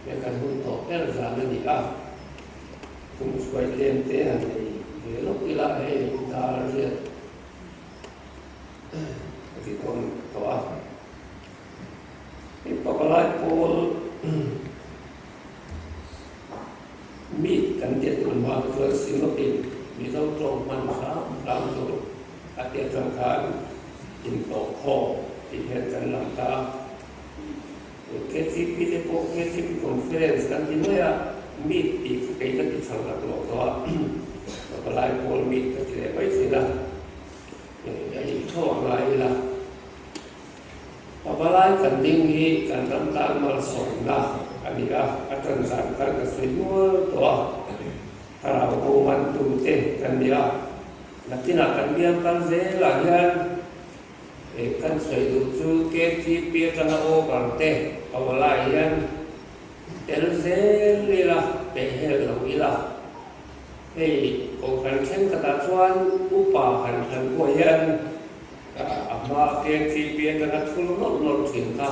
He kan hun tawh ber zan a ni a, kum hruai tlem te han nei ve lawk ila hei dar riat a ti tawn tawh a. Hei pavalai pawl meet kan tia tun hma te chuan Synod-in Mizo tawng hman hram hram tur a ti atang khan intawhkhawm tih hian kan lang ta a. KTP te pawh KTP Conference kan ti mai a, meet tih kha kei ka ti chho tak lo tawh a, ka palai pawl meet ka ti leh mai thin a, a nih tho ang lai ila. Pavalai kan ding hi kan ram tan malsawmna a ni a, a tan zan khan ka sawi nual tawh a, thlarau bo man tu te kan ni a, nakinah kan bial kal zelah hian He kan sawi duh chu KTP atanga over te Pavalai hian tel zel ila, peh hel lo ila. Hei Kohhran thenkhatah chuan upa han thlan pawh hian a hma KTP atanga thul nawlh nawlh thin kha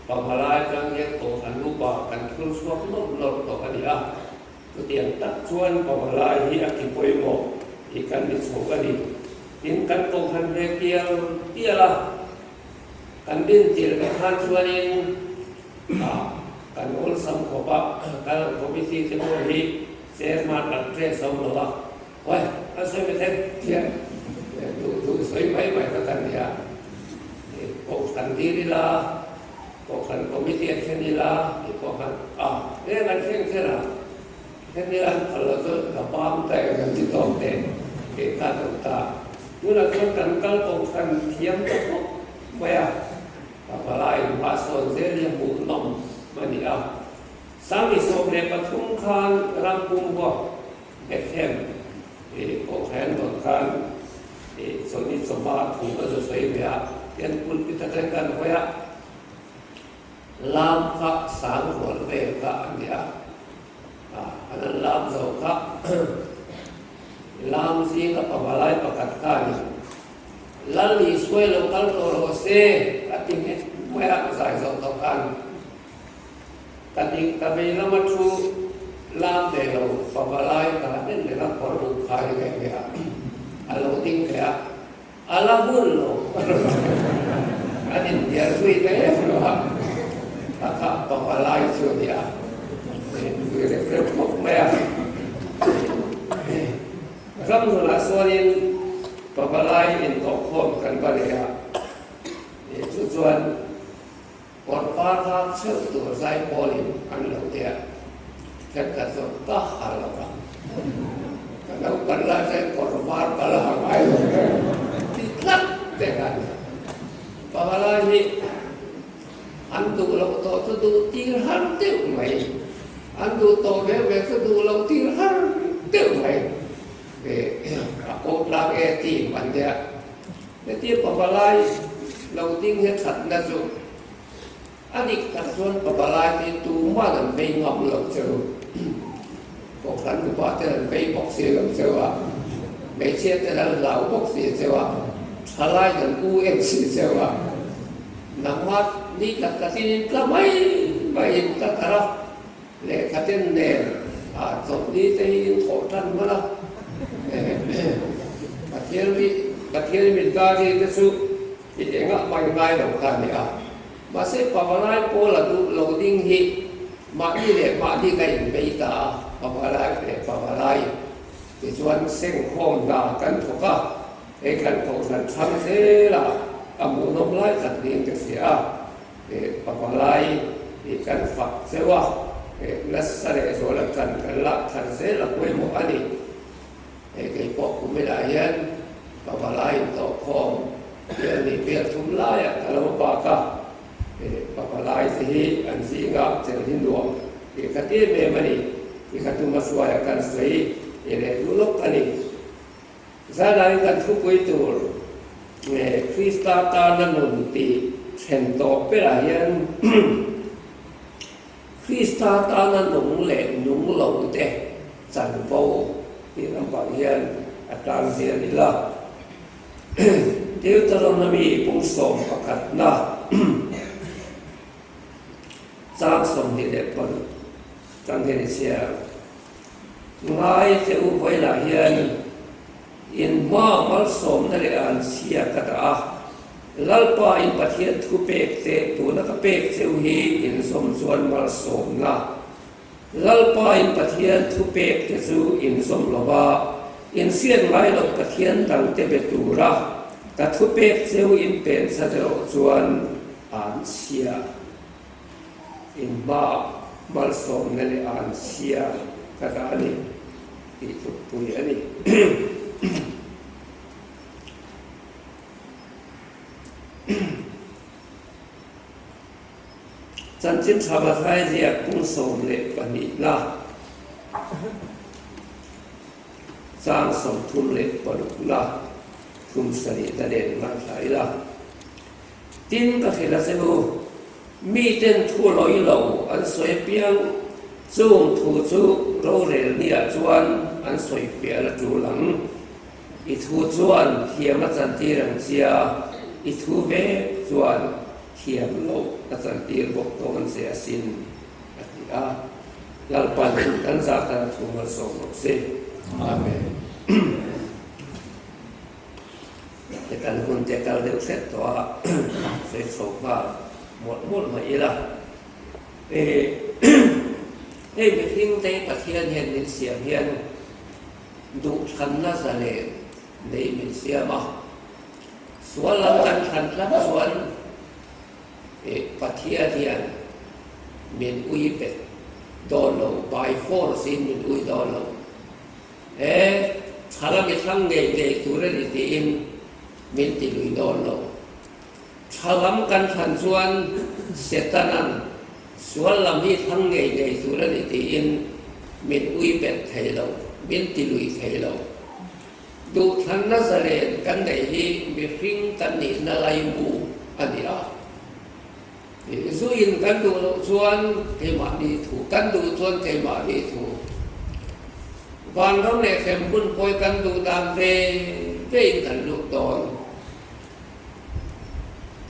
Pavalai atang hian Kohhran upa kan thul chhuak nawlh nawlh tawh a ni a. Chutiang tak chuan Pavalai hi a ti pawimawh tih kan ni chho a ni. Tin, kan kohhran ve tial tial a, kan din tir ka khan chuanin ah kan awlsam khawp a, kan committee te pawh hi chairman an ṭe so lo a, Uai, an sawi mai thei thiam duh duh sawi mai mai kha kan nia. Kohhran dir ila, kohhran committee an thlen ila tih pawh khan a reng an thleng thlen a, hemi an phal loh chuan ka bang ta em an ti tawk teh tih kha a awm ta. Tunah chuan kan kal kohhran thiam ta khawp mai a, ka palai inhmahsawn zel hi a hmuhnawm a ni a. 2013 khan Rampum huap Bethlehem kohhran dawn khan chawlhni chawhma thu ka zu sawi ve a, tian pulpit atang kan hawi a, lam kha sang rual vel kha a ni a, an han lam zo kha lam zinga pavalai pakhat kha a ni. Lal Isuai lo kal tawh rawh se a ti nghet mai a, zai zawh tawh khan. Ka ding ka vei lama thu lam ve lo pavalai ka han en reng a, kawr uk khai ve ve a, a lo ding ve a, a la hun lo an inhnial zui ta em lo a, ka kha pavalai chu a ni a, nui rep rep khawp mai a. Ramhlunah chuanin pavalai intawhkhawm kan va nei a, chu chuan Kawr par hak cheuh tur zai pawlin an lo tia, thenkhat chuan ka ha lo va, ka naupan lai chuan kawr var ka la ha ngai lo ve ti tlat te kha a ni. Pavalai hi an duh loh tawh chu duh tir har deuh mai, an duh tawh ve ve chu duh loh tir har deuh mai, a ko tlang e team an tia. Hetia pavalai lo ding hi a thatna chu a dik tak chuan pavalai te tuman an vei ngam lo cheu, Kohhran upa ten an vei bawk si lo cheu a, hmeichhia ten an hlau bawk si cheu a, thalai an u em si cheu a, nangmah ni khat khatin in tla mai mai in tla thar a, lehkha ten nen ah chawlhni te hi in thawh tan hman a, Pathian ri Pathian min ta ri te chu i engah mai ngai lo kha a ni a, mahse pavalai pawl a duh lo ding hi mahni leh mahni ka inbei ta a, pavalai leh pavalai tichuan sengkhawm hna kan thawk a, hei kan kohhran thlang zel a, a hmuhnawm lai tak niin ka hria a. Pavalai hi kan fak cheu a, nasa leh zuala tan kan lak thar zel a pawimawh a ni. Hei kei pawh kuminah hian Pavalai intawhkhawm bial nih bial thum laiah ka lo bak a, Pavalai te hi an zinga tel hi nuam tih khat em em a ni tih kha tuma hruaia kan sawi leh duh lawk a ni. Zailain kan thupui tur Krista tana nun tih then tawh berah hian Krista tana nung leh nung lo te chanvo tih lampang hian a tlang zel ila. Deuteronomy pung 11na chang 26. Tang hian i chhiar. Ngai teh u vawilah hian in hma malsawmna leh an chhia ka dah a, Lalpa in Pathian thu pek te tuna ka pek cheu hi in zawm chuan malsawmna. Lalpa in Pathian thu pek te chu in zawm lo va, in hriat ngai loh Pathian dang te be tura ka thu pek cheu in pen chat erawh chuan an chhia. In hma malsawmna leh an chhia ka dah a ni tih tlukpui a ni. Chanchin tha Mathai ziak kung 12 na chang 36 na thum sarih na nen ngaithla ila. Tin ka hrilh a che u, miten thu lawi lo an sawi apiang chung thu chu rorel niah chuan an sawi fiah la tul ang. I thu chuan thiam a chantir ang chia, i thu vek chuan thiam loh a chantir bawk dawn che asin, a ti a. Lalpan kan zah tan a thu malsawm rawh se. Amen. He kan hun te kal deuh hret tawh a, sawi chho nghal mawlh mawlh mai ila. Hei mihring te Pathian hian min siam hian Duhthlanna zalen nei min siam a, sual lam kan thlan tlat chuan Pathian hian min ui bet dawn lo, by force in min ui dawn lo. He thla mi thlang ngei ngei tur a ni tiin min ti lui dawn lo. Thla lam kan thlan chuan Setanan sual lam hi thlang ngei ngei tur a ni tiin min ui bet thei lo, min ti lui thei lo. Duhthlanna zalen kan neih hi mihring kan nihna laimu a ni a. Zuin kan duh loh chuan keimahni thu, kan duh chuan keimahni thu. Vanram leh hremhmun pawi kan duh dan ve vein kan lut dawn.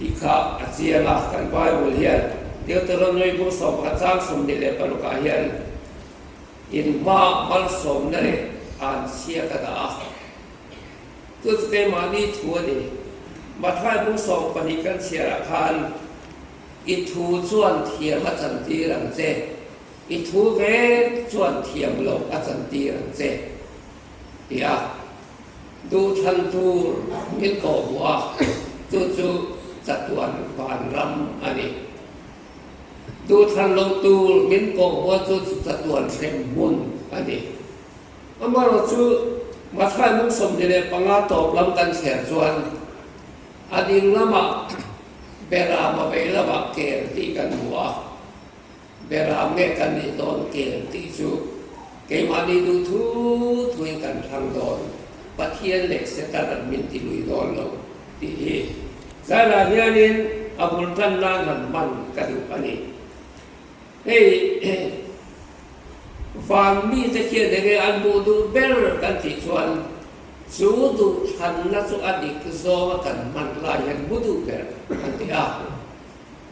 Tih kha a chiang a, kan Bible hian Deuteronomy bu 11 chang 26 ah hian in hma malsawmna leh an chhia ka dah a, chu chu keimahni thu a ni. Matthai bu 12 kan chhiarah khan i thu chuan thiam a chantir ang che, i thu vek chuan thiam loh a chantir ang che ti a. Duhthlan tur min kawh hmuh a, chu chu chatuan vanram a ni. Duhthlan lo tur min kawh hmuh a, chu chu chatuan hrem hmun a ni. Amaherawhchu, Matthai mung 25 tawp lam kan chher chuan a ding lamah Beram a vei lamah kel tih kan hmu a. Beram nge kan nih dawn kel tih chu keimahni duh thu thuin kan thlang dawn, Pathian leh Satan an min ti lui dawn lo tih hi zailah hianin a bul tan nan han hman ka duh a ni. Hei van mite khian enge an hmuh duh ber kan tih chuan chu duhthlanna chu a dik zawnga kan hman lai hian hmu duh ber an ti a.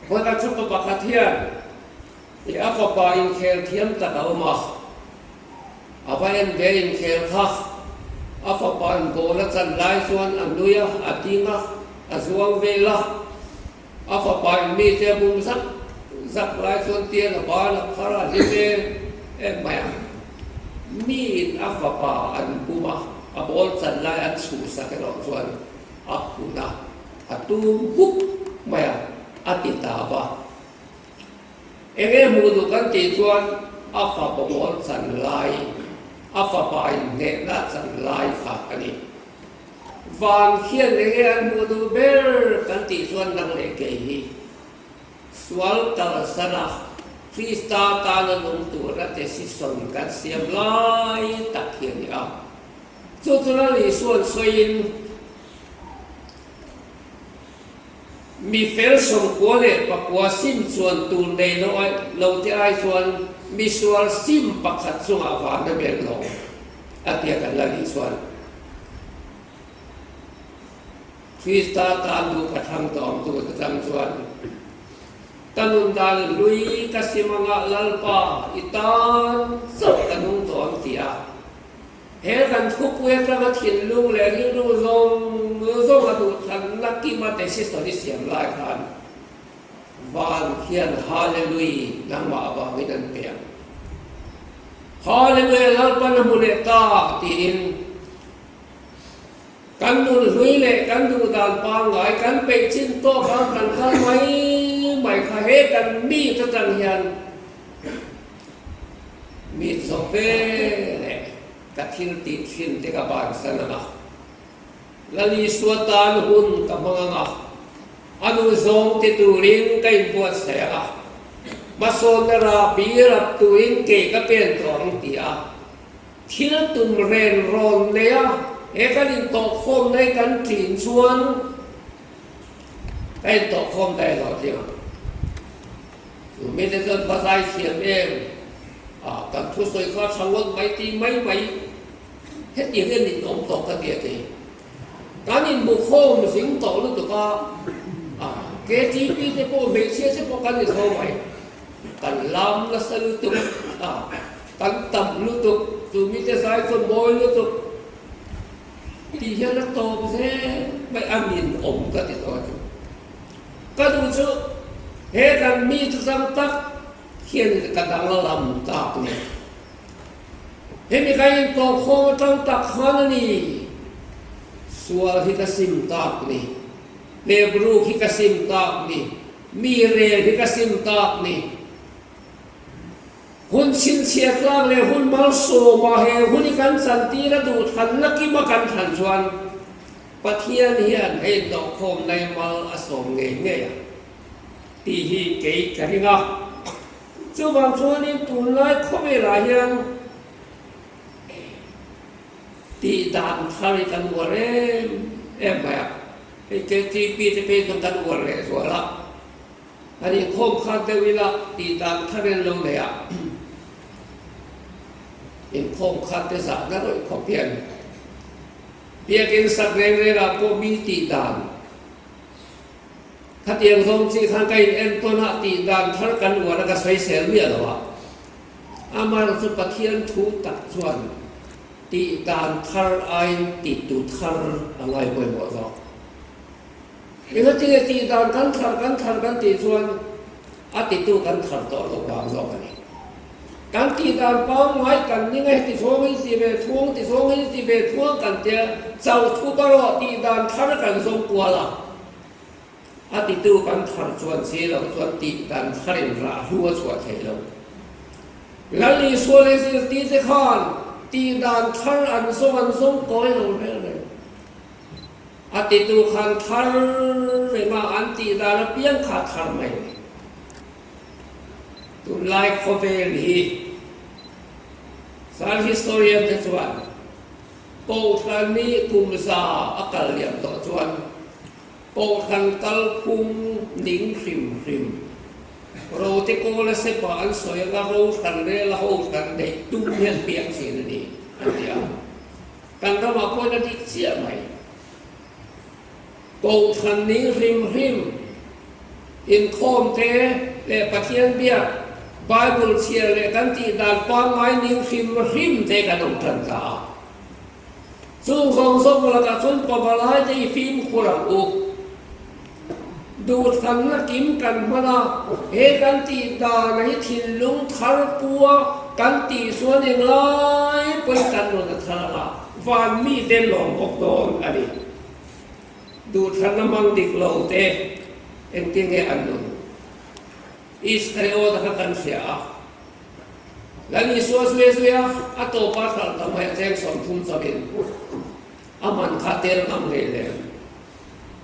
Hmana chu pa pakhat hian i a fapa inkhel thiam tak a awm a, a va en ve inkhel kha a fapa in ball a chan lai chuan a nui a, a ding a, a zuang vel a, a fapa in mite a bum zak zak lai chuan tian a ban a phar a hlim em em mai a, miin a fapa an bum a, a ball chan lai an chhuhsak erawh chuan a phun a. A tum huk mai a, a ti ta va. Eng nge hmuh duh kan tih chuan a fapa bawl chan lai, a fapa inhnehna chan lai kha a ni. Van khian eng nge an hmuh duh ber kan tih chuan nang leh kei hi sual kalsana Krista tana nung tura decision kan siam lai tak hi a ni a. Chu chu Lal Isua'n sawiin, Mi fel 94 sim chuan tur nei lo ai lo te ai chuan mi sual sim pakhat chungah van a ber lo, a tia kan la nih chuan Krista tan duh ka thlang tawng tu te tang chuan. Ka nun dan hlui ka sim anga Lalpa i tan chauh ka nung tawh ang ti a. He kan thupui atanga thinlung leh rilru zawng zawng a duhthlanna kima decision i siam lai khan van hian Hallelui nangmah avangin an pe ang. Hallelui Lalpan a hmu leh ta tiin Kan nun hlui leh kan duh dan pangngai kan peih chin tawk ang kan kal mai mai kha he kan mi ta tang hian mi zawh ve leh ka thil tih thin te ka bansan ang a, Lal Isua tan hun ka hmang ang a, a nu zawng ti turin ka inbuatsaih ang a, hmasawnna rahbi rap turin kei ka pen tawh ang ti a. Thil tum ren rawn nei a, he kan intawhkhawm na hi kan tlin chuan ka intawhkhawm daih lo tih ang. Chu mite chuan va zai thiam em? Ah, kan thusawi kha tha ngawt mai ti mai mai hetiang hian in awm tawh ka ti a ti. Kan inhmukhawm zing tawh lutuk a, ah, KTP te pawh hmeichhia te pawh kan ni tho mai. Kan lam nasa lutuk a, kan tam lutuk, chu mite zai chu mawi lutuk tih hian a tawp zel mai a min awm ka ti tawh chu. Ka duh chu he kan mi chu chang tak hian ka dang la lam tak ni. Hemi ka intawp khawm atang tak khan a ni, sual hi ka sim tak ni, lebruk hi ka sim tak ni, Mi rel hi ka sim tak ni. Hun chhinchhiat tlak leh hun malsawma he hun hi kan chantir a duh thlanna kima kan thlan chuan Pathian hian hei dawhkhawm nai mal a sawm ngei ngei ang tih hi kei ka ring a. Chuvang chuanin tunlai khawvelah hian tih dan thar hi kan uar em em mai a. Hei KTP te phei chuan kan uar leh zual a, an inkhawm khat deuh ila tih dan thar en lo nei a, inkhawm khat te zah na rawih khawp hian biakin sak reng reng ah pawh mi tih dan khatiang zawng chi khan ka in entawn a tih dan thar kan uar a ka sawisel miah lo a, amaherawhchu chu Pathian thu tak chuan Tih dan thar aiin tih tu thar a ngai pawimawh zawk. Engati nge tih dan kan thar kan thar kan tih chuan a titu kan thar tawh loh vang zawk a ni. Kan tih dan pangngai kan ning a heti zawngin ti ve thuang ti zawngin ti ve thuang kan tia chauh thu erawh tih dan thar kan zawng kual a, a titu kan thar chuan si loh chuan tih dan tharin rah hlu a chhuah theih loh. Lal Isua leh zirtirte khan tih dan thar an zawng an zawng kawi lo reng reng. A titu khan thar renga an tih dan apiang kha thar mai a ni. Tunlai khawvel hi Sal historian te chuan Kohhran hi kum za a kal liam tawh chuan Kohhran kalphung ning hrim hrim. Rote kawla sepa an sawi anga ro hran rela ho hran neih tum hian piang thin a ni, an ti a. Kan ramah pawhin a dik chiah mai. Kohhran ning hrim hrim, inkhawm te leh Pathian biak, Bible chhiar leh kan tih dan pangngai ning hrim hrim te kan awm tan ta a. Chung zawng zawng lakah chuan pavalai te i fimkhur ang u. Duhthlanna kim kan hman a, he kan tih dan hi thinlung thar pua kan tih chuan englai pawhin kan rawn a thar ang a, van mite lawm bawk dawn a ni. Duhthlanna hmang dik lo te engtin nge an nun? Iskariota kha kan hria a. Lal Isua zui zui a, a tawpa hralh ta mai a cheng 30 chawin a man kha tel ngam ngei le.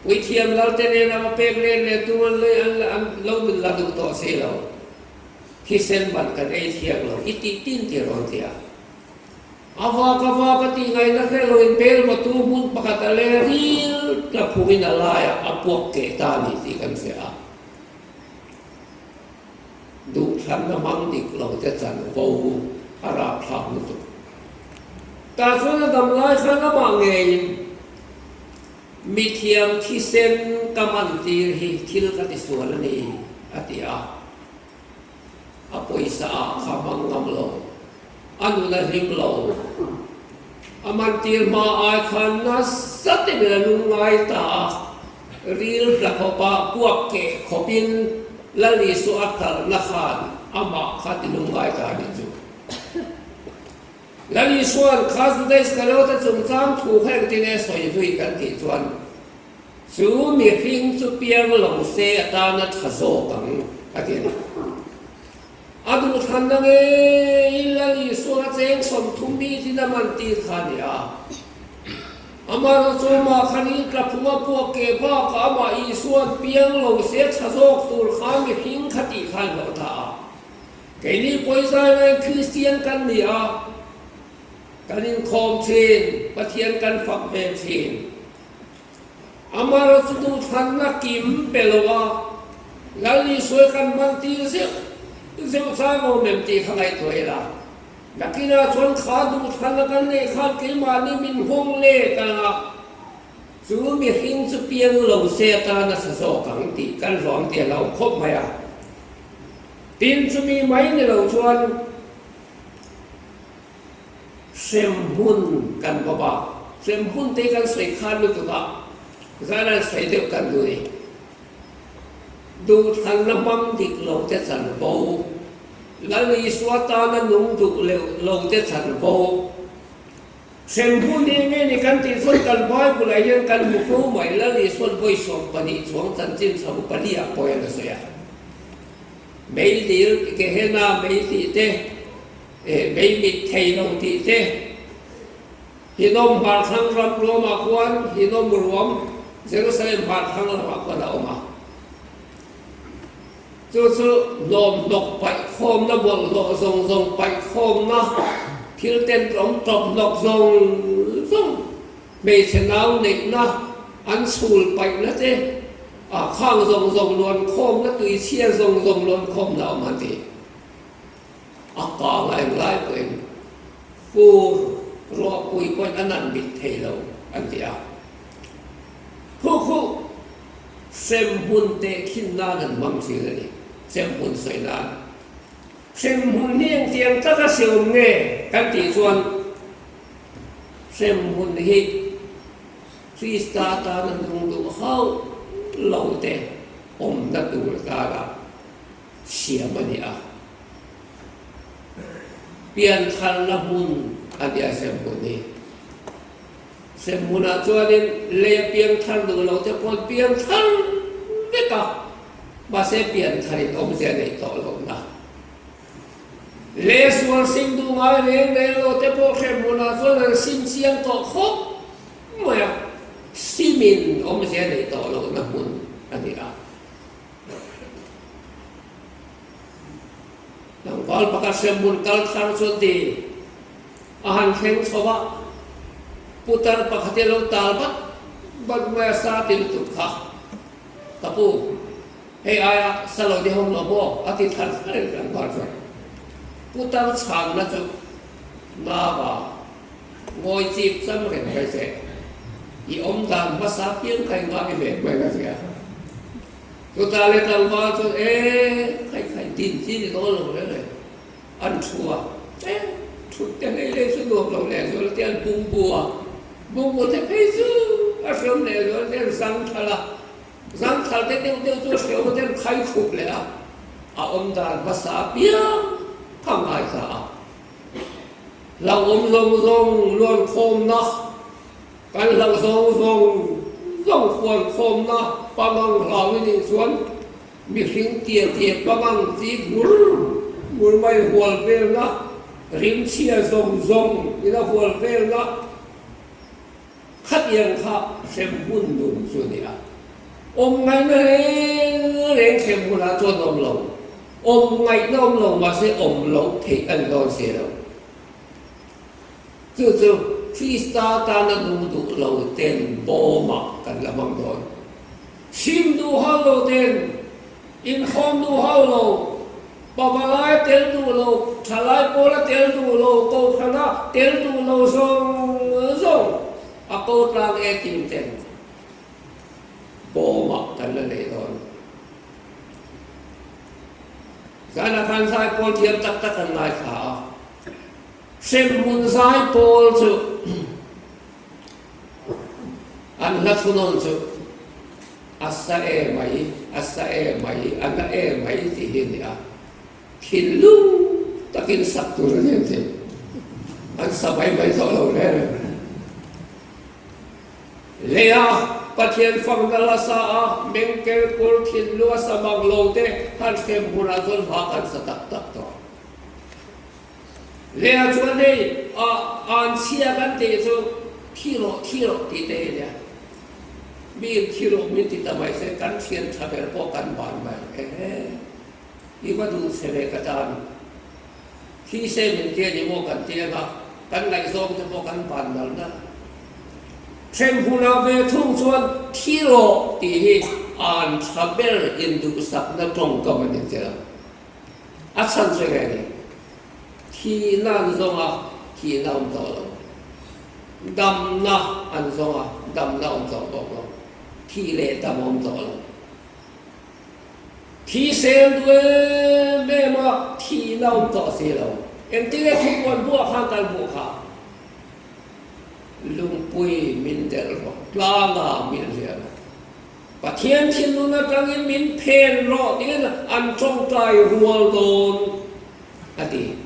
Puithiam Lalte nena va pek len leh tum an lei an an lo min la duh tawh si lo. Thisen ban kan ei thiang lo i tih tin ti rawn ti a. A vak a vak a tih ngaihna hre loin bel mawtu hmun pakhat a le ril tla phungin a laiah a puak keh ta a ni tih kan hria a. Duhthlanna hmang dik lo te chanvo a rapthlak lutuk. Tah chuan a dam lai khan amah ngeiin mithiam thisen ka man tir hi thil ka tisual a ni. a ti a. A pawisa ah kha hmang ngam lo. A nun a hlim lo. A mantir hma ai khan nasa temin a lungngai ta a. Ril tla khawpa puak keh khawpin Lal Isua a kalhna khan amah kha ti lungngai ta a nih chu. Lal Isua'n kha Juda Iskariota chungchang thu kha engtin nge sawi zui kan tih chuan, Chu mihring chu piang lo se atana tha zawk ang, a ti a ni. A duhthlanna ngeiin Lal Isua cheng 30 mi tin a man tir kha a ni a. Amah Rawchawma khan in tlaphunga puak keh bakah amah Isua'n piang lo se tha zawk tur kha mihring kha tih kha a hlawh ta a. Keini pawizai laiin Kristian kan ni a, kan inkhawm thin, Pathian kan fak ve thin. Amah chu duhthlanna kim pe lo a, Lal Isua kan hman tir zeuh zeuh chang awm em tih kha ngaihtuah ila. Nakinah chuan kha duhthlanna kan neih khan keimahni min nghawng let ang a, chu mihring chu piang lo se atan a sa zawk ang tih kan hlawm tih a hlauh khawp mai a. Tin, chumi mai ni lo chuan Hremhmun kan bawp a, hremhmun te kan sawi khan lutuk a, zailan sawi deuh kan duh ni. Duhthlanna hmang dik lo te chanvo, Lal Isua tana nung duh leuh lo te chanvo. Hremhmun hi enge ni kan tih chuan kan Bible ah hian kan hmu fo mai, Lal Isua'n vawi 12 chuang chanchin chho pali ah pawh hian a sawi a. Meidil, Gehenna mei tih te, Mei mit thei lo tih te, Hinnom hmarthlang ram ruamah khuan Hinnom ruam Jerusalem hmarthlang lamah khuan a awm a. Chu chu hnawmhnawk paihkhawmna bawlhhlawh zawng zawng paihkhawmna thil tentlawm tawphnawk zawng zawng hmeichhe nau neihna an chhul paihna te a khang zawng zawng luankhawmna tuichhia zawng zawng luankhawmna a awm an ti. A kang a englai pawhin fur ruahpui pawhin a nan bik thei lo an ti a. Khu khu hremhmun tehkhin nan an hmang thin a ni, hremhmun sawi nan. Hremhmun hi engtiang taka hreawm nge kan tih chuan hremhmun hi Krista tana nung duh hauh lo te awmna tur tana siam a ni a. Piantharna hmun a ni a hremhmun hi. Hremhmunah chuanin lei a piangthar duh lo te pawh an piangthar vek a, mahse piantharin awmzia neih tawh lohna. Lei a sual sim duh ngai reng reng lo te pawh hremhmunah chuan an sim chiang tawh khawp mai a, simin awmzia neih tawh lohna hmun a ni a. Tlangval pakhat hremhmun kal thar chuan ti a han thleng chho a, putar pakhat hi a lo tal bat bat mai a, sa ti lutuk kha ka pu, hei aia sa lo ni hawm lo maw a ti thar thar in tlangval chuan putar chhanna chu nava ngawi chip cham reng mai se i awm dan hmasa piang kha i ngai ve mai ka tia. Chutah leh tlangval chuan e khai khai din chi ni dawn lo reng e, an thu a, e thut te hlei hlei chu nuam lo leh zual te an bungbu a, bungbu te phei chu a hreawm leh zual te an zang thal a, zang thal te deuh deuh chu a hreawm te an khai khup leh a, a awm dan hmasa apiang kha ngai ta a, hlauhawm zawng zawng luankhawmna Kan hlauh zawng zawng zawng huan khawmna pangang hlau i nih chuan mihring tia tia pangang chi ngur ngur mai hual velna, rimchhia zawng zawng ina hual velna khatiang kha hremhmun nun chu a ni a. Awm ngaihna reng reng hremhmunah chuan awm lo, awm ngaihna awm lo mahse awm loh theih a ni dawn si lo. Chu chu Krista tana nung duh lo ten bawmah kan la hmang dawn. Sim duh hau lo ten, inkhawm duh hau lo, pavalai tel duh lo, thalai pawla tel duh lo, kohhrana tel duh lo zawng zawng a ko tlang e tim ten bawmah kan la nei dawn. Zanah khan zaipawl thiam tak tak an ngaithla a, hremhmun zaipawl chu an hla thunawn chu a sa e mai, a sa e mai, a na e mai tih hi a ni a. Thinlung takin sak tur a ni ang che. An sa mai mai tawh lo reng reng. Lei a Pathian fakna la sa a, mengkel kur thinlung a sa mang lo te han hrem hunah chuan hla kan sa tak tak tawh. Lei ah chuan hei a an chhia kan tih chu thi rawh thi rawh tih te hi a nia. Mi in thi rawh min ti ta mai se kan thian tha ber pawh kan ban mai. Ehe i va duh che ve ka tan. Thi se min tia ni maw kan ti anga kan ngaihzawng te pawh kan ban nalh nalh. Hrem hunah ve thung chuan thi rawh tih hi an tha ber induhsakna tawngkam a ni tel. A chhan chu enge ni? Thihna an zawng a, thihna awm tawh lo. Damna an zawng a, damna awm tawh bawk lo. Thih leh dam awm tawh lo. Thi sel duh em em a, thihna awm tawh si lo. Engtin nge thupuan buah khan kan hmuh kha? Lungpui min delh rawh, tlanga min hliah rawh. Pathian thinlung atangin min phen rawh tiin an tawngtai rual dawn a ti.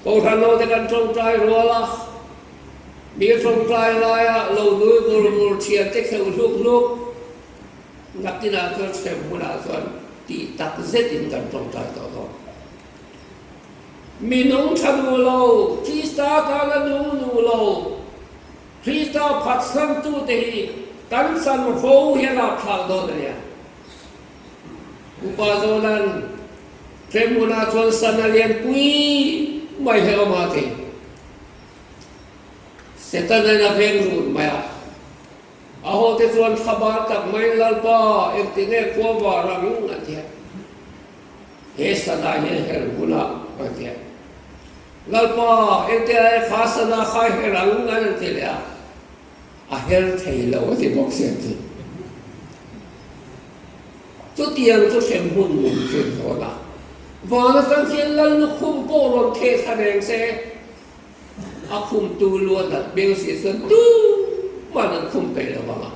Kohhran ho te kan tawngtai rual a, mi tawngtai laia lo nui vur vur thian te kheuh hluk hluk nakinah chuan hrem hunah chuan tih tak zetin kan tawngtai tawh dawn. Mi nung tha duh lo, Krista tana nung duh lo, Krista phatsantute hi kan chan ho hian a thlak dawn a nia. Upa Zawlan Hremhmunah chuan sana lianpui mai hi a awm a ti. Setana'n a veng run mai a. A hote chuan thlabar tak mai Lalpa engtinge khua var ang a ti a. He sana hi her hunah a ti a. Lalpa, engtia e kha sana kha her ang an ti leh a, a her thei lo a ti bawk si an ti. Chutiang chu hrem hun min hrilh dawn a, van atang hian Lal lukhum pawh rawn theh thla reng se, a khumtu lu a nat hmel si chuan tuman an khum peih lo vang a.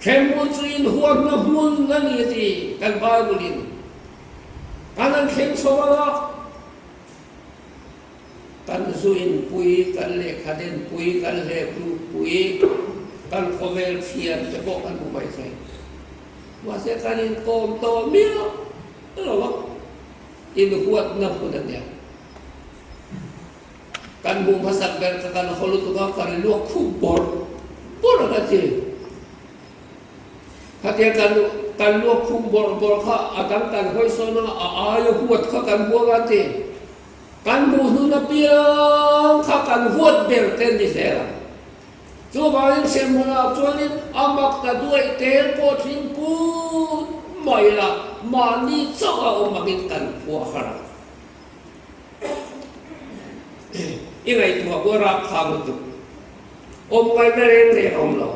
Hrem hun chu inhuatna hmun a ni a ti kan Bible in. Kan an thleng chho ang a. Kan zu inpui, kan lehkha denpui, kan hlehtlukpui, kan khawvel thian te pawh kan hmu mai thei. Mahse kan inkawm tawh miah lo a, inhuatna hmun a nia. Kan hmuh hmasak ber kha kan haw lutuk a, kan luak khup bawrh bawrh ang a ti. Khatia kan kan luak khum bawrh bawrh kha a dang kan hawi sawn a, a aia huat kha kan buang a ti. Kan hmuh hnun apiang kha kan huat ber te ni zel a. Chuvangin hremhmunah chuanin a mak ta duaih tel pawh tling put mai la, mahni chauh a awm angin kan khuah har a. I ngaihtuah pawh rapthlak lutuk. Awm ngaihna reng reng a awm lo.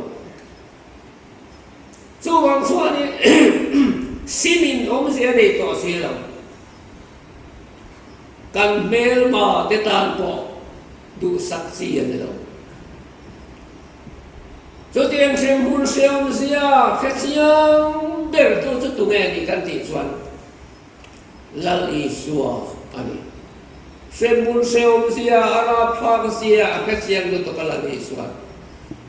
Chuvang chuanin simin awmzia a nei tawh si lo. Kan hmelma te tan pawh duhsak chi a ni lo. Chutiang hremhmun hreawmzia hrechiang bertu chu tunge a nih kan tih chuan Lal Isua a ni. Hremhmun hrehawmzia, a rapthlakzia a hrechiang lutuk a Lal Isuan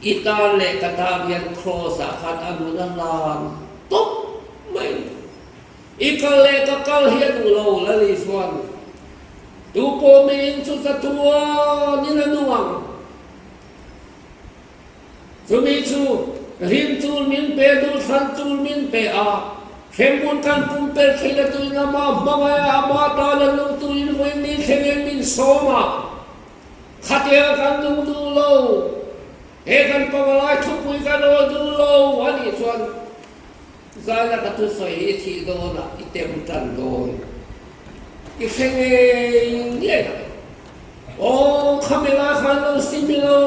i tan leh ka tan hian Kraws-ah khan a nun a hlan tawp mai a ni. I kal leh ka kal hi a duh lo, Lal Isuan. Tu pawh miin chu chatuanin a nung ang. Chumi chu rim tur min pe, duhthlan tur min pe a, hremhmun kan pumpelh theih na tuin ama hmangaih a, ama tana nung turin vawiin ni thlengin min sawm a, khatiang kan nung duh lo, he kan pavalai thupui kan awl duh lo a nih chuan zaina ka thusawi hi i thih dawnah i tem tan dawn, i hre ngei ngei ang. Aw, khami lai khan lo sim i lo.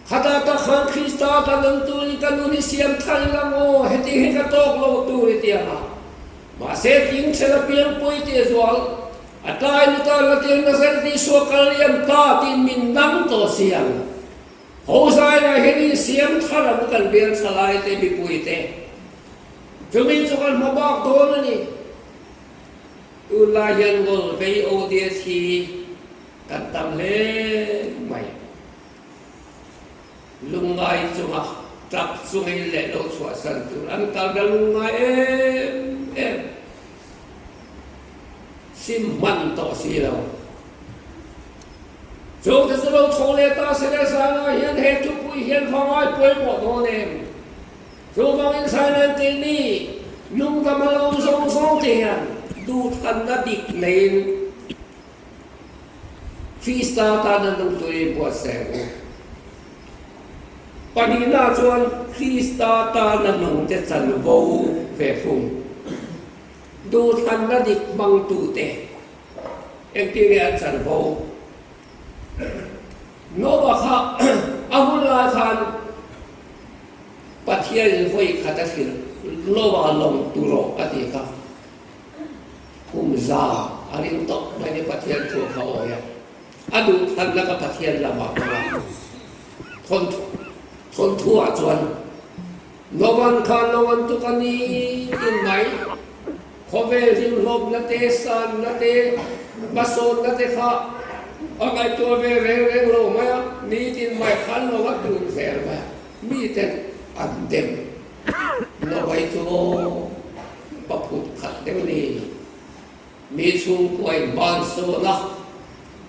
Khata tak khan Krista ka nung turin ka nun hi siam thar ila maw? Heti hi ka tawk lo tur i ti ang a. Mahse tling chhel a piang pawi tih a zual. A tlai luta la tir Nazareth Isua kal liam ta tiin min dang tawh si ang. Hosaina hian in siam thar ang kan bial thalai te mipui te. Chumi chu kan hma bak dawn a ni. Tunlai hian ngawl vei ODS hi kan tam hle mai. Lungngai chunga tap chungin leh lo chhuahsan tur an kal na lungngai em em. Sim hman tawh si lo. Chungte chu lo tho leh ta se le zana hian he thupui hian va ngai pawimawh dawn em? Chuvangin Thailand keini lungdam a lo zawng zawng te hian duhthanna dik neiin Krista tana nung turin buatsaih ang u. Pahnihna chuan Krista tana nungte chanvo ve thung. Duhthlanna dik hmangtute engtin nge an chanvo? Noah kha a hun lai khan Pathianin vawi khat a hrilh, Noah lawng tu rawh a ti kha. Kum za a ring tawp mai ni Pathian thu kha awi a, a duhthlanna kha Pathian lamah hmang a. Thawnthuah chuan Novan kha Novan tuk a ni tin mai, khawvel hlimhlawpna te, sanna te, hmasawnna te kha a ngaihtuah ve reng reng lo mai a, nitin mai khan lo a tun zel mai a, miten an dem. Novai chu pa phut khat deuh ni, mi chhungkuain bansawn a,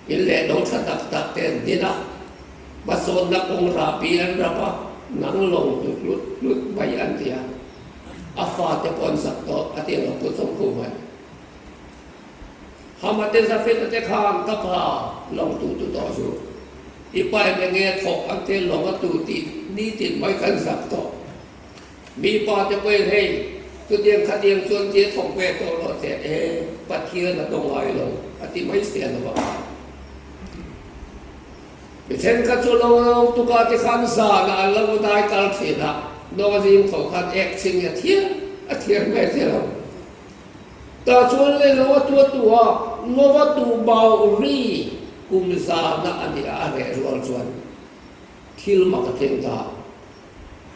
in leh lo tha tak tak te an din a, hmasawnna kawng rahbi an rap a, nang lawng hlut hlut hlut mai an ti a, a fate pawh an zak tawh a ti lo pu chawng khu mai. Hama te Zafeta te khan ka pa lawng tu tu tawh chu i pa em enge thawk an te lawng a tu tih nitin mai kan zak tawh. Mi pa te pawhin hei chutiang khatiang chuan tia thawk ve tawh rawh teh e, Pathian a dawng ngai lo a ti mai sia lo a. Mi thenkhat chu lo lo tuka te khan zanah an lo dai kal thin a, naw zing tho khan ek ching a thiam a thiam mai sia lo. Tah chuan le lo a tua tu a, naw a tu bau ri kum zanah a nia a reh rual chuan thil mak a thleng ta.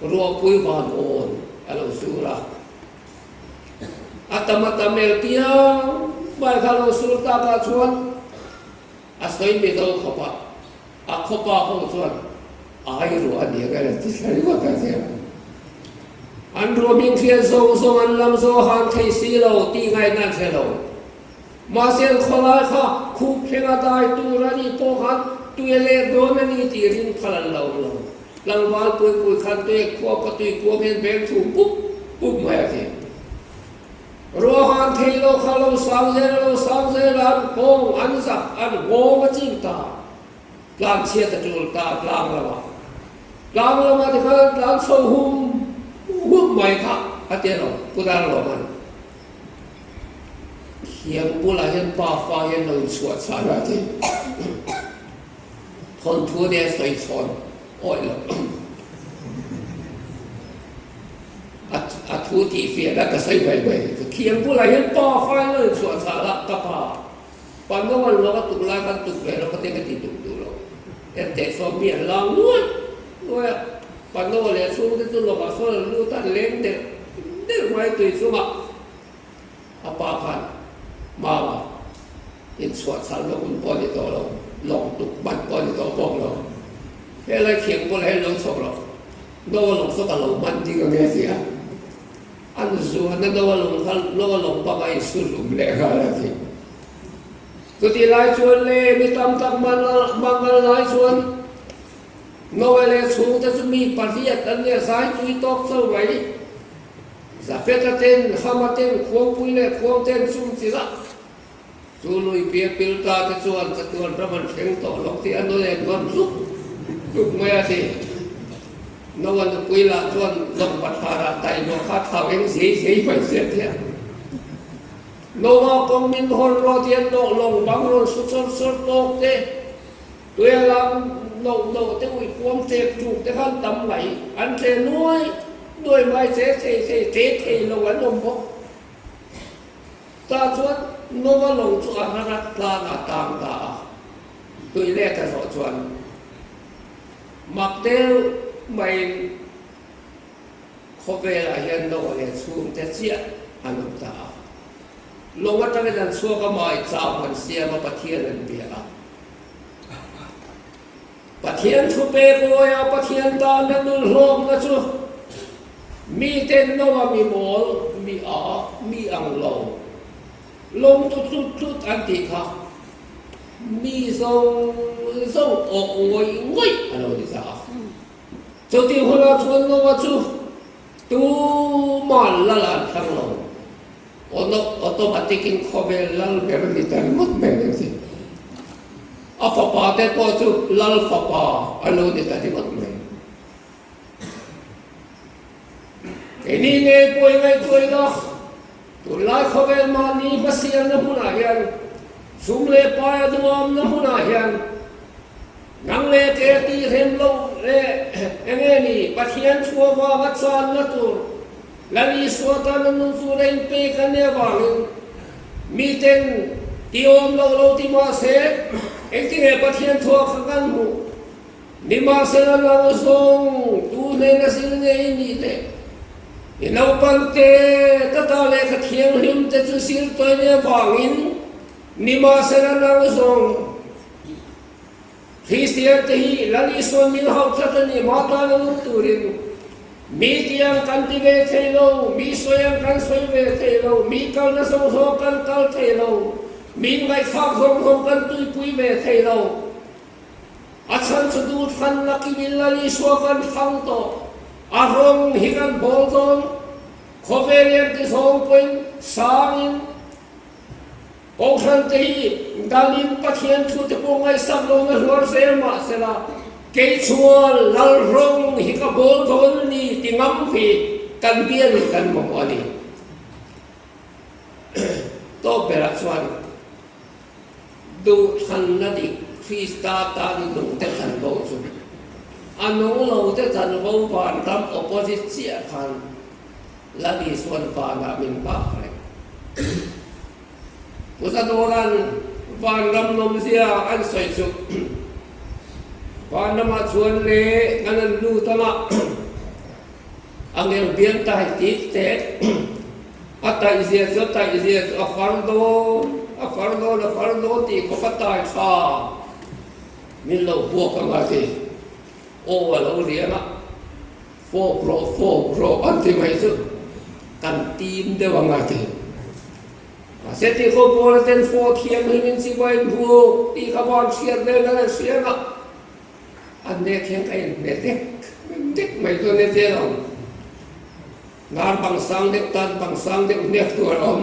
Ruahpui van awn a lo sur a, a tam a tam el piang mai kha lo sur takah chuan a sawi mizo khawp a, a khawpa ho chuan ai ruah a ni ang emaw ti thla ringawt a tia. An ruah hming hriat zawng zawng an lam zawh han thei si lo tih ngaihna an hre lo. Mahse an khawlai kha khup thlenga dai tur a nih pawh khan tui a let dawn a ni tih ring phal an lo awm lo. Tlangval puipui khan tui khua ka tui kuang hian veng thu pup pup mai a ti. Ruahan thei lo kha lo sang zel a lo sang zel a an nghawng an zak an nghawng a ching ta. Tlang chhiat a tul ta tlang lamah. Tlang lamah ti khan an tlan chho hum hum mai kha a ti lo Pu Darlawman. Thiam bulah hian pa fa hian lo inchhuah chhan a ti. Thawnthu nen sawi chhawn awih loh. A thu tih fiahna ka sawi mai mai. Thiam bulah hian pa fa hian lo inchhuah chhan a, ka pa. Pa no an lawk a tuk lai khan tuk ve lo ka tia ka ti tuk duh lo. En teh sawn mi an lang nuai nuai a. Pa no leh chhungte chu lawkah sawn an lut a, an leng deuh deuh mai tui chungah. A pa khan Mama inchhuah chhal lawk hun pawh a ni tawh lo, lawng tuk hman pawh a ni tawh bawk lo. Helai thiam bulah hian lo chhawk rawh, no a lawng saw ka lo hman ding ang e a ti a. An zuan a no a lawng kha no a lawng banga insu hlum leh nghal a ti. Chutih lai chuan le mi tam tak mangal lai chuan Noe leh chhungte chu mi pariat an nia zai tui tawk cho mai. Zafeta ten, Hama ten, Khuangpui leh Khuang ten chum chi zah chu lui pia pil ta te chuan chatuan ram an thleng tawh lo tih a nawn en nawn zuk zuk mai a ti. Noa nupui lah chuan lawng pathlarah taihnuah kha thau eng zei zei mai sia tia. Noa kawng min hawn rawh ti an nawh lawng bang rawn su chawr chawr tawk te. Tuia lam noh noh te ui kuam ṭek ṭuk te khan tam mai, an ṭe nuai nuai mai che thei thei ṭe thei lo an awm bawk. Tah chuan Noa lawng chu a hrarat tlangah tang ta a, tui let a zawh chuan mak deuh maiin khawvelah hian Noa leh chhungte chiah an awm ta a. Lawng atangin an chhuak a, mai chau an siam a, Pathian an bia a. Pathian thu pek awia Pathian tana nun hlawkna chu miten Noa mi mawl, mi a, mi ang lo, lawm tu tlut tlut an tih kha mi zawng zawng awk ngawih ngawih a lo ni ta a. Chutih hunah chuan Noa chu tuman lal an thlang lo. Automatic in khawvel lal ber ni ta ringawt mai ang chi. A fapa te pawh chu lal fapa a lo ni ta ringawt mai. Keini ngei pawh i ngaihtuah ila, tunlai khawvel mahni hmasialna hmunah hian, sum leh pai a duamna hmunah hian, nang leh ke tih rem loh leh enge ni Pathian thu avanga channa tur Lal Isua tan a nun chu reng pek a nih avangin miten ti awm lo lo ti mahse engtinge Pathian thuah kha kan hmuh? Nimahsela nang zawng tu hnena zir nge i nih le? I naupang te tata lehkha thianghlim te chu zir tawi nih avangin nimahsela nang zawng Kristian te hi Lal Isuan min hauh tlat a ni, mah tan a nung turin mi tiang kan ti ve thei lo, mi sawi ang kan sawi ve thei lo, mi kalna zawng zawng kan kal thei lo, mi ngaihthlak zawng zawng kan tuipui ve thei lo. A chhan chu duhthlan lakin in Lal Isua kan thlang tawh, a rawng hi kan bawl dawn, khawvel hian ti zawng pawhin sangin, Kohhran te hi Dalin Pathian thu te pawh ngaihsak lo na hluar zel mah sela, kei chuan Lalrawng hi ka bawl dawn ni ti ngam hi kan bial in kan mamawh a ni. Tawp berah chuan duhthlanna dik Krista tan nung te chanvo chu a nung lo te chanvo vanram opposite chiah khan Lal Isuan vanah min bak reng. Pu Zadawla'n vanram nawmzia an sawi chu vanramah chuan le kan an lut anga a ngel bial tai tik tek a taihzia chu a taihzia chu a far dawn a far dawn a far dawn tih khawp a tai tha min lo buak anga ti aw a lo riang a. Fawp rawh, fawp rawh an ti mai chu kan tim deuh ang a ti. Mahse ti khaw pawl ten fawh thianghlim in chibai in buk tih kha van hriat vel nan an hria ang a, an nek hian ka inhne dek dek mai chu a ni zel ang. Dar bang sang deuh tan bang sang deuh hnek tur a awm,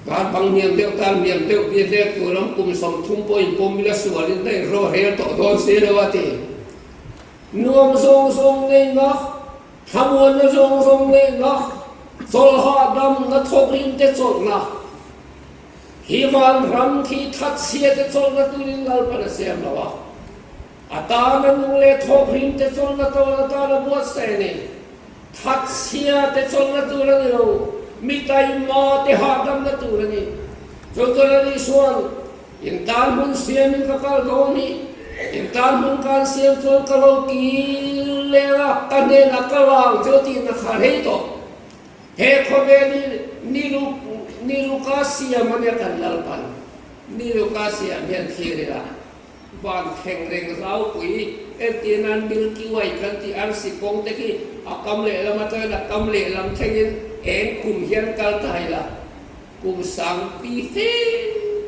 dar bang hniam deuh tan hniam deuh bia hnek tur a awm, kum 30 pawh inpawm ila sualin daih rawh rel tawh dawn si lo a ti. Nuam zawng zawng neihna, thlamuanna zawng zawng neihna, chawlhah damna thawk rim te chawlhna, hi vanram khi thatchhia te chawlhna turin Lalpan a siam lo a, a tana nung leh thawk rim te chawlhna tur atana buatsaih a ni. Thatchhia te chawlhna tur a ni lo, mi taima te hahdamna tur a ni. Chu chuan a nih chuan, In tan hmun siamin ka kal dawn hi, in tan hmun kan siam chuan ka lo kil leng a, ka hnenah ka lang chu tihna kha rei tawh. He khawvel hi ni ni luka siam a nia kan Lalpan ni luka siam hian thlir ila van thleng reng zaupui entir nan Milky Way kan tih arsi kawng te khi a kam lehlam atangin a kam lehlam thlengin eng kum hian kal ta ila. Kum sang pi fe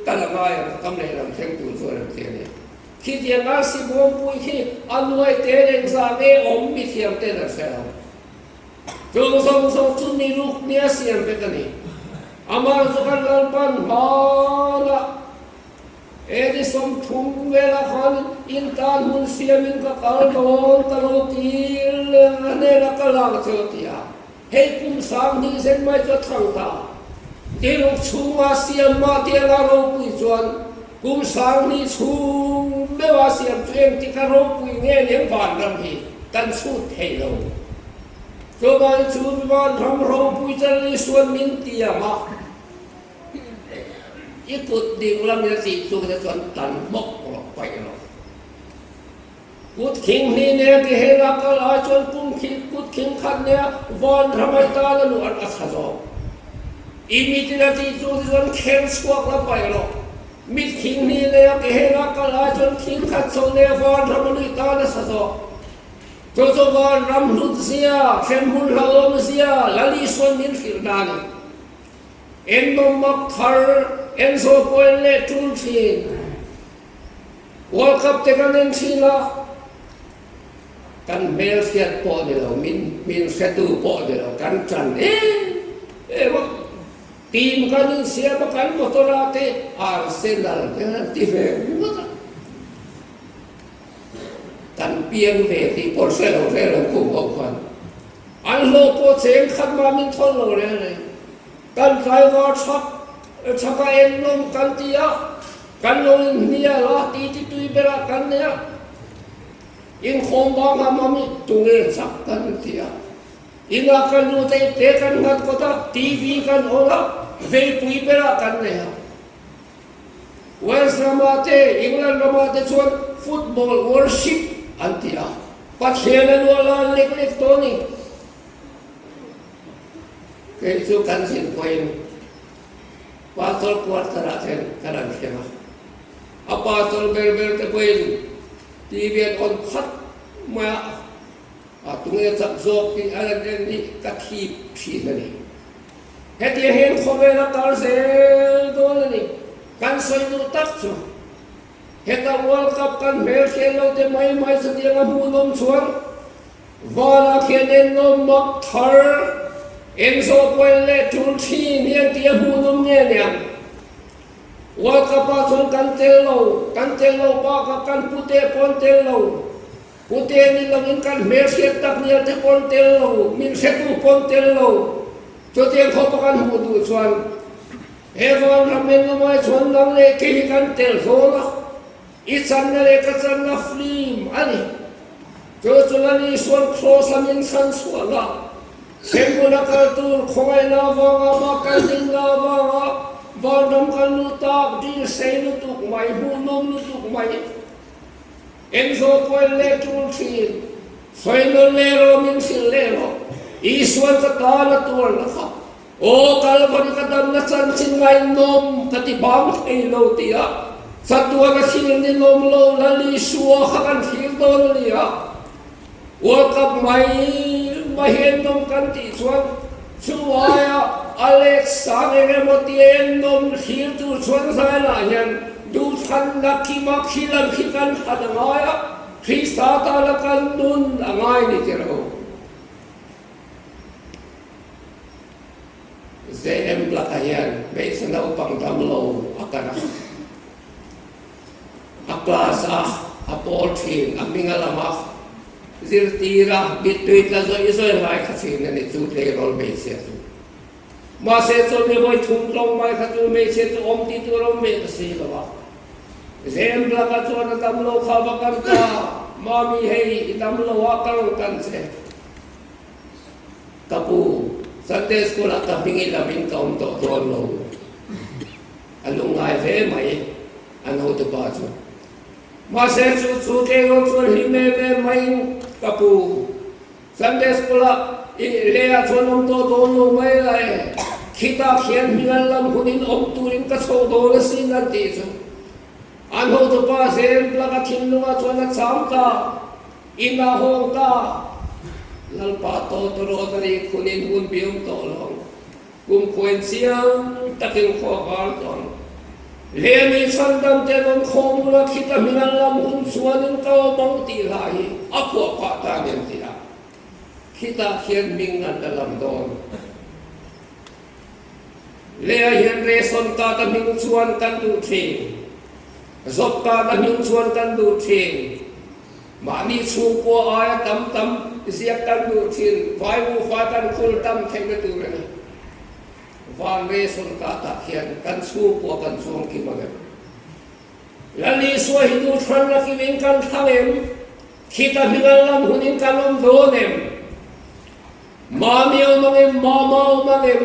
ka la ngai ang, ka kam lehlam thleng tur chuan an ti a ni. Khitiang arsi bawmpui khi a nuai te leh zah nge awm mi thiam ten an hre lo. Chung zawng zawng chu ni ruk nia siam vek a ni. Amah chu kan Lalpan hmanah Edi 30 velah khan in tan hmun siamin ka kal dawn ka lo kir leh a hnenah ka lang che a ti a. Hei kum 20 zen mai chu a thang ta. Tiruk chhunga siam mah tianga ropui chuan kum 20 chhung meuha siam chu engtik a ropui nge lem vanram hi kan chhut thei lo. Chuvangin chu vanram ropui chu an Isuan min tiam a. I kut ding lamin a tih chu te chuan tan hmawk rawh paih rawh. Kut khing hnih nia ti hela kal ai chuan kum khi kut khing khat nia van ramai tan a luh an a tha zawk. I mitin a tih chu te chuan kher chhuak la paih rawh. Mit khing hnih nia ti hela kal ai chuan khing khat chho nia van ram a luih tan a tha zawk. Chu chu van ram hlut zia, hremhmun hlauhawm zia Lal Isuan min hrilh dan a ni. Ennawm mak thar, enzo pawhin leh tul thin. World Cup te kan en thin a, kan hmel hriat pawh ni lo, min min hretu pawh ni lo, kan tan em em a. Team kan insiam a, kan motor ah te Arsenal te an ti ve ringawt a. Kan piang ve tih pawh hre lo hre lo khum ho khan. An hlawh pawh cheng khat mah min thawn lo reng reng. Kan tlaivar chhak chhaka en nawm kan ti a, kan lo inhnial a, ti ti tui berah kan nei a. Inkhawm bang a mami tunge chak kan ti a. Inah kan lut a, ipte kan nghat kawt a, TV kan on a, veipui berah kan nei a. Wales ramah te, England ramah te chuan football worship an ti a, Pathian a luah la an lek lek tawh a ni. Kei chu kan zin pawhin pastor quarter ah hian ka rawn thleng a, a pastor ber ber te pawhin TV an on phat mai a, a tunge chak zawk tih a rawn en hi ka thip thin a ni. Hetiang hian khawvel a kal zel dawn a ni. Kan sawi duh tak chu heta World Cup kan hmel hriat lo te mai mai chutiang a hmuhnawm chuan Vala khian ennawm mak thar engzawh pawhin leh tul thin hian tih a hmuhnawm nge niang. World Cup ah chuan kan tel lo, kan tel lo bakah kan pute pawh an tel lo. Pute ni loin kan hmelhriat tak nia te pawn tel lo, min hretu pawn tel lo. Chutiang khawpa kan hmuh duh chuan he vanram engemaw chuan nang leh kei hi kan tel hlawl a, i channa leh ka channa film a ni. Chu chu Lal Isuan Kraws a min chhan chhuahna, hremhmun a kal tur khawngaihna avanga mah kal dinna avanga vanram kan luh tak dil sei lutuk mai, hmuhnawm lutuk mai. Engzaw pawhin leh tul thin, sawi nawn leh rawh, min hrilh leh rawh, Isuan ka tan a tuar na kha, aw Kalvari ka damna chanchin ngaihnawm ka ti bang thei lo tia chatuan a thlir ni lawm lo Lal Isua kha kan thlir dawn a ni a, World Cup mai mai hi ennawm kan tih chuan chu aia a let sang eng emaw tia ennawm thlir tur chuan zailah hian duhthlanna kima khi lam khi kan thlan a ngai a, Krista tana kan nun a ngai ni tir ho. JM lakah hian hmeichhe naupang damlo a kan a. A class a, a pawl thin, a hming a lam a, zirtir a, mittui tla zawih zawih lai kha thin a ni chu tleirawl hmeichhia chu. Mahse chuan mi vawi thum tlawng mai kha chu hmeichhia chu awm tih tur a awm ve ta si lo a. Zem laka chuan a dam lo kha va kan ta, Mami hei i dam lo a ka rawn kan che. Ka pu, Sunday school ah ka hming i lam in ka awm tawh dawn lo. A lungngai hle mai an hotupa chu. Mahse chu chu tleirawl chuan hlim em em maiin ka pu Sunday school ah i leh ah chuan awm tawh dawn lo mai la e, khitah khian hming an lam hunin awm turin ka chhoh dawn asin an tih chu. An hotupa zel plug a thinlungah chuan a cham ta, in a hawng ta. Lalpa tawt rawt a nih khunin hun biam tawh lo ang. Kum khuain chiang takin khua var tawh ang. Lehmi chhandam te rawn khawm ula khita hming an lam hun chuanin ka awm ang tih hla hi a phuah phah ta a ni an ti a. Khitah khian hming an la lam dawn. Lehah hian Reson ka ta hming chuan kan duh thin. Zop ka ta hming chuan kan duh thin. Mahni chhungkua aia tam tam ziak kan duh thin, vai nufa kan khul tam theihna tur a ni. Van Reson ka tah hian kan chhungkua kan chuang kim ang em? Lal Isua hi duh thlan lakin in kan thlang em? Khita hming an lam hunin kan awm dawn em? Mami awm ang em? Mama awm ang em?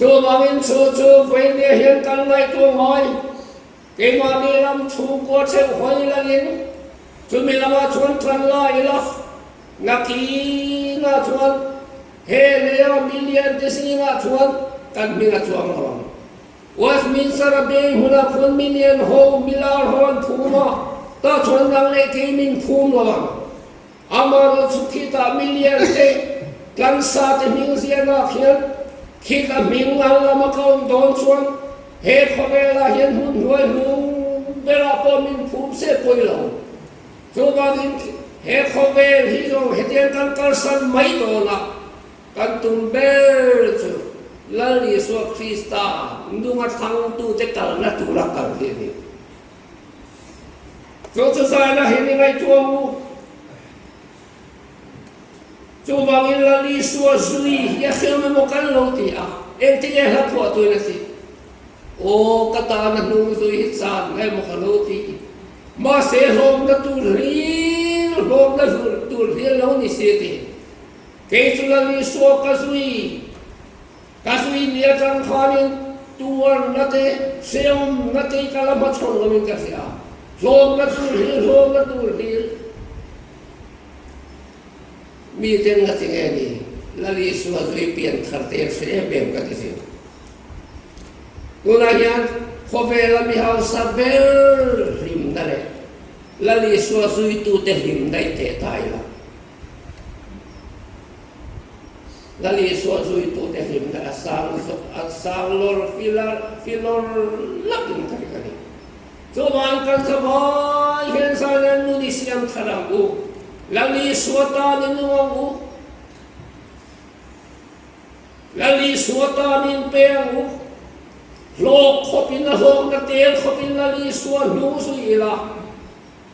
Chuvangin chu chu vawinia hian kan ngaihtuah ngai. Keimahni ram chhungkua theuh hawi langin chumi lamah chuan tan la ila, nakinah chuan he leia milian te zingah chuan kan hming a chuang lo ang. Westminster a bei hunah khuan milian ho milar ho an phum a, tah chuan nang leh kei min phum lo ang. Amaherawh chu khitah milian te tlansa te hming ziahnak hian khita hming an lama ka awm dawn chuan he khawvelah hian hmun hnuai hlung berah pawh min phum se pawi lo. Chuvangin he khawvel hi zawng hetiang kan kalsan mai dawnah Kan tum ber chu Lal Isua Krista nunga thlangtute kalna tura kal hi a ni. Chu chu zaina hi ni ngaihtuah u. Chuvangin Lal Isua zui hi a hrem emaw kan lo ti a, engtin nge hla phuah tuin a ti? Aw, ka tana hnung zui hi chan emaw ka lo ti. Mahse hlawmna tur hlir, hlawmna tur hlir lo ni si a ti. Kei chu Lal Isua ka zui, ka zui ni atang khanin tuarna te, hreawmna te ka la hmachhawn lovin ka hria. Hlawmna tur hlir, hlawmna tur hlir. Miten nga ti nge ni, Lal Isua zui pian thar te an hre em em ka ti zir. Tunah hian khawvela mi hausa ber hlimna leh Lal Isua zuitute hlimna i teh ta ila. Lal Isua zuitute hlimna a sang a sang lawr filar filawr lakin ka ring a ni. Chuvang kan thavai hian zan nun i siam thar ang u. Lal Isua tan i nung ang u. Lal Isua tan in pe ang u. Hlawk khawpin a hlawkna tel khawpin Lal Isua hnung zui ila.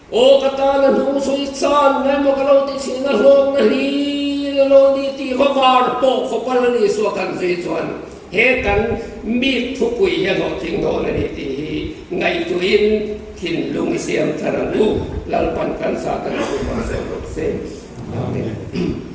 Aw ka tan a hnung zui chan emaw ka lo ti thin a hlawkna hlir a lo ni tih va var pawh khawp a la ni suah kan zui chuan he kan mit thupui hi a hlawhtling dawn a ni tih hi ngaihtuahin thinlung i siam thar ang u. Lalpan kan zah kan chhung ah zawk rawh se. Amen.